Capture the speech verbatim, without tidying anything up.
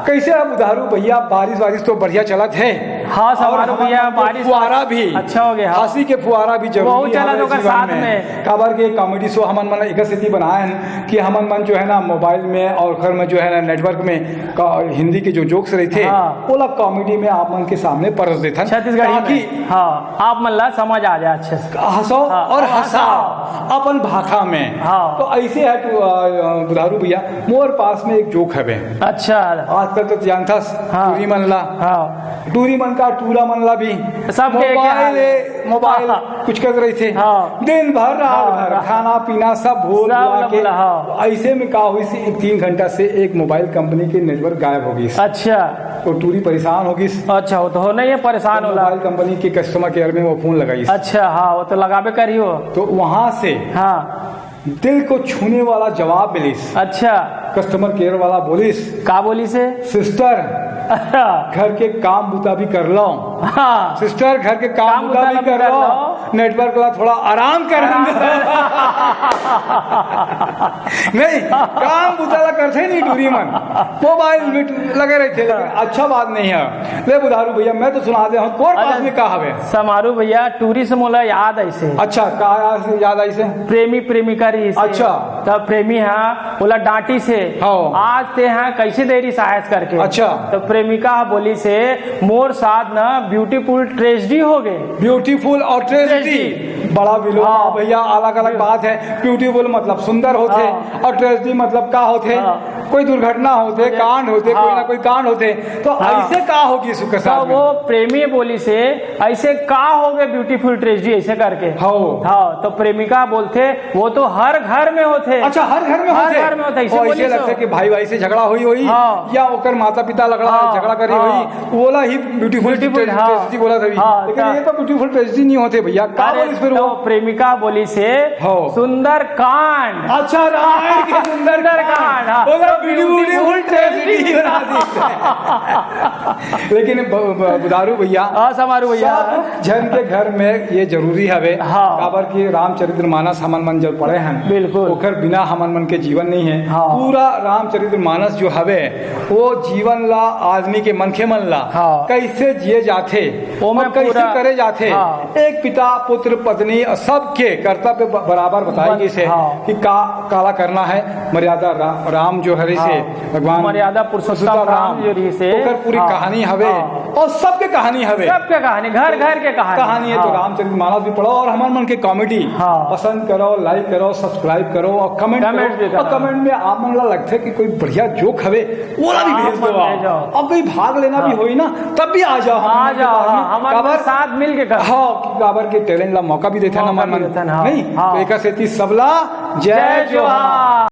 कैसे अब बुधारू भैया, बारिश वारिश तो बढ़िया चलत हे। हाँ, और समारू हमन भैया, मन के बारिश फुहारा भी, अच्छा हो गया, हाँ। हंसी के फुहारा भी जरूरी बहुत चलत हवे ओकर जीवन साथ में। में। काबर के कॉमेडी शो हमन मन एक सेती बनाए हन कि हमन मन जो है ना मोबाइल में और घर में जो है ना नेटवर्क में का-, हिंदी के जो जोक्स रहिथे, हाँ। ओला कॉमेडी में आप मन के सामने परस देथन, छत्तीसगढ़ी ताकि में। हाँ, आप मन ला समझ आ जाए अच्छे से। हंसो हाँ, और और हंसाओ हंसाओ। अपन भाखा में। हाँ। तो ऐसे है तो, अ, बुधारू भैया, मोर पास में एक जोक हवे। अच्छा। आजकल तो जानथस, हाँ। टूरी मन ला। हाँ। टूरी मन का, टूरा मन ला भी सबके एक मोबाइल हाल। ए, मोबाइल हाँ। कुछ कर रही थे। हाँ। दिन भर, रात हाँ, भर, हाँ। खाना पीना सब भूल सब भुला के। भूला, हाँ। ऐसे में का होइस, एक तीन घंटा से एक मोबाइल कंपनी के नेटवर्क गायब हो गइस। अच्छा। तो टूरी परेशान हो गइस। अच्छा, वो तो हो नहीं है, परेशान तो होला। मोबाइल कंपनी के कस्टमर केयर में वो फोन लगाइस। अच्छा, हाँ, वो तो लगाबे करियो। तो वहां से हाँ। दिल को छूने वाला जवाब मिलिस। अच्छा। कस्टमर केयर वाला बोलिस, का बोलिस हे? "सिस्टर, अच्छा। घर के काम बुता भी कर लो।" हाँ। "सिस्टर, घर के काम काम बुता बुता भी भी कर कर लो।" लो। "नेटवर्क ला थोड़ा आराम कर आराम दो।" कर। नहीं, काम बुता ला करथे नहीं टूरी मन, मोबाइल में लगे रहिथे, लेकिन अच्छा बात नहीं है। ले बुधारू भैया, मैं तो सुना दे हूँ, तोर पास अच्छा। में का हवे? समारू भैया, टूरी से मोला याद आइस हे। अच्छा, का याद, याद आइस हे? प्रेमी प्रेमिका रहिस हे। अच्छा। तब प्रेमी हा ओला डांटिस हे, हाँ। "आज ते हा कैसे देरी साहस करके।" अच्छा। तो प्रेमिका हा बोलिस हे, "मोर साथ ना ब्यूटीफुल ट्रेजेडी हो गए।" ब्यूटीफुल और ट्रेजेडी। ट्रेजेडी। बड़ा विलोम हाँ। भैया, अलग-अलग बात है। ब्यूटीफुल मतलब सुंदर होथे हाँ। और ट्रेजेडी मतलब का होथे? हाँ। कोई दुर्घटना होथे, होथे। कांड होथे, कोई हाँ। ना कोई कांड होथे। तो हाँ। ऐसे का होगिस ओकर तो साथ में? वो प्रेमी बोलिस हे, "ऐसे का हो गए ब्यूटीफुल ट्रेजेडी ऐसे करके?" हाँ। हाँ, तो प्रेमिका बोलथे, "वो तो हर घर में होथे।" अच्छा, हर घर में हर होथे? घर में होथे, ऐसे ओ, ऐसे बोलिस लगथे हो। कि भाई भाई से झगड़ा होई होई हाँ। या ओकर माता पिता लगड़ा हाँ, झगड़ा करे हाँ। होई, ओला ही ब्यूटीफुल ब्यूटीफुल, ट्रे-, हाँ। ट्रेजेडी बोलत हवे। हाँ, लेकिन ता- ये तो ब्यूटीफुल ट्रेजेडी नहीं होथे भैया, का अरे, बोलिस फिर तो वो? प्रेमिका बोलिस हे, हाँ। "सुंदर कांड।" अच्छा, रामायण के सुंदर सुंदर कांड। कांड, हाँ। ओला तो ब्यूटीफुल ब्यूटीफुल ट्रेजेडी ट्रेजेडी। बना दी। लेकिन ब-, ब-, बुधारू भैया, हाँ, समारू भैया। सब झन के घर में ये जरूरी हवे, हाँ। काबर कि रामचरित्र मानस हमन मन जब पढ़े हन, बिल्कुल। ओकर बिना हमन मन के जीवन नहीं है। हाँ। पूरा रामचरित्र मानस जो हवे, वो जीवन ला, आदमी के, मनखे मन ला हाँ। कैसे जिए जाथे ओमे और कैसे पूरा करे जाथे। हाँ। एक पिता, पुत्र, पत्नी और सबके कर्तव्य ब-, बराबर बताए बन-, गइस हे हाँ। कि का, काला करना है, मर्यादा रा-, राम जो हरे से हाँ। भगवान मर्यादा पुरुषोत्तम पुरुषोत्तम राम राम, जो रहिस हे। ओकर पूरी हाँ। कहानी हवे हाँ। और सबके कहानी हवे। सबके कहानी, घर, घर के कहानी। कहानी है तो हाँ। रामचरित मानस भी पढ़ो और हमर मन के कॉमेडी हाँ। पसंद करो, लाइक करो, सब्सक्राइब करो और कमेंट कमेंट करो। भी करो। और कमेंट में आप मन ला लगथे कि कोई बढ़िया जोक हवे, ओला भी हाँ, भेज दो आप। भेजो। और कोई भाग लेना भी हाँ। होई ना, तब भी आ जाओ, आ जाओ, हाँ, हमर मन के हाँ, हमर मन काबर साथ मिल के करो। हाँ, काबर के टैलेंट ला मौका भी देथन मौका हमर भी मन। देथन, हाँ। नहीं? हाँ। तो एकर सेती सबला जय जय जोहार। जोहार।